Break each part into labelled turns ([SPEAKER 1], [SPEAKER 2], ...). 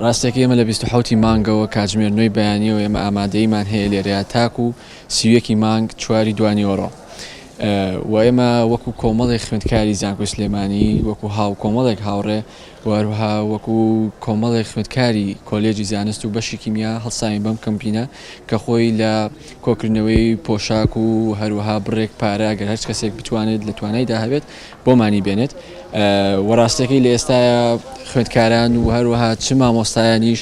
[SPEAKER 1] ڕاستەکەی ئێمە لە 27 ی مانگەوە کاتژمێر نۆی بەیانیەوە ئێمە ئامادەیمان هەیە لێرەیا تاکو 31 ی مانگ چواری دوانیوەڕۆ و ئێمە وەکو کۆمەڵێک خوێندکاری زانکۆی سلێمانی وەکو هاو کۆمەڵێک هاوڕێ و هەروەها وەکو کۆمەڵێک خوێندکاری کۆلێجی زانست و بەشی کیمیا هەڵساوین بەم کەمپینە کە خۆی لە کۆکردنەوەی پۆشاک و هەروەها بڕێک پارە گەر هەرچ کەسێک بتوانێت لە توانایدا هەبێت بۆمانی بێنێت و ڕاستەکەی لە ئێستایا خوێندکاران و هەروەها چ مامۆستایانیش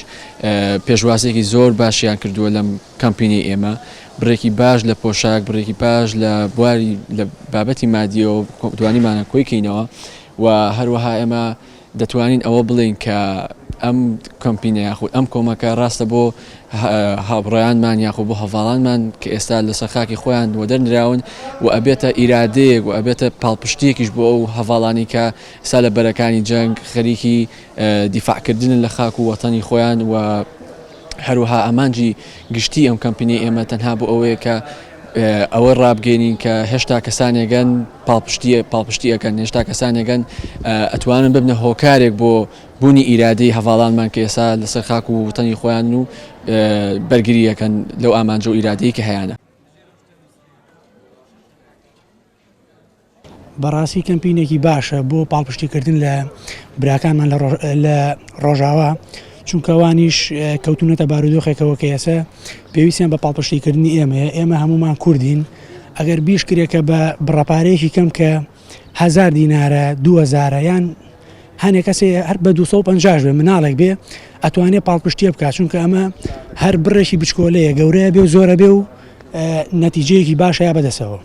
[SPEAKER 1] پێشوازێکی زۆر باشیان کردووە لەم کەمپینەی ئێمە بڕێکی باش لە پۆشاک بڕێکی باش لە بواری لە بابەتی مادیەوە توانیمانە کۆی کەینەوە و هەروەها ئێمە دەتوانین ئەوە بڵێین کە ئەم کەمپینە یاخود ئەم کۆمەکە ڕاستە بۆ هاوڕێیانمان یاخۆ بۆ هەڤاڵانمان کە ئێستا لەسەر خاکی خۆیان وەدەرنراون و ئەبێتە ئیرادەیەک و ئەبێتە پاڵپشتیەکیش بۆ ئەو هەڤاڵانی کە ئێستا لە بەرەکانی جەنگ خەریکی دیفاعکردنن لە خاک و وەتەنی خۆیان و هەروەها ئامانجی گشتی ئەم کەمپینەی ئێمە تەنها بۆ ئەوەیە کە ئەوە ڕابگەینین کە هێشتا کەسانێکن پاڵپشتی پاڵپشتی ئەکەن هێشتا کەسانێکن ئەتوانن ببنە هۆکارێک بۆ بوونی ئیرادەی هەڤاڵانمان کە ئێستا لەسەر خاک و وتەنی خۆیان و بەرگری ئەکەن لەو ئامانجە و ئیرادەی کە هەیانە.
[SPEAKER 2] بەڕاستی کەمپینێکی باشە بۆ پاڵپشتیکردن لە براکانمان لە ڕۆژاوا چونکە وانیش کەوتونەتە بارودۆخێکەوە کە ئێستا پێویستیان بە پاڵپشتیکردنی ئێمەیە ئێمە هەمومان کوردین ئەگەر بیش کرێکە بە بڕەپارەیەکی کەم کە هزار دینارە دوهزارە یان هەنێ کەسێ هەر بە 250 بێ مناڵێک بێ ئەتوانێ پاڵپشتیە بکات چونکە ئەمە هەر بڕێکی بچکۆلەیە گەورەیە بێ و زۆرە بێ و نەتیجەیەکی باشەیە بەدەسەوە.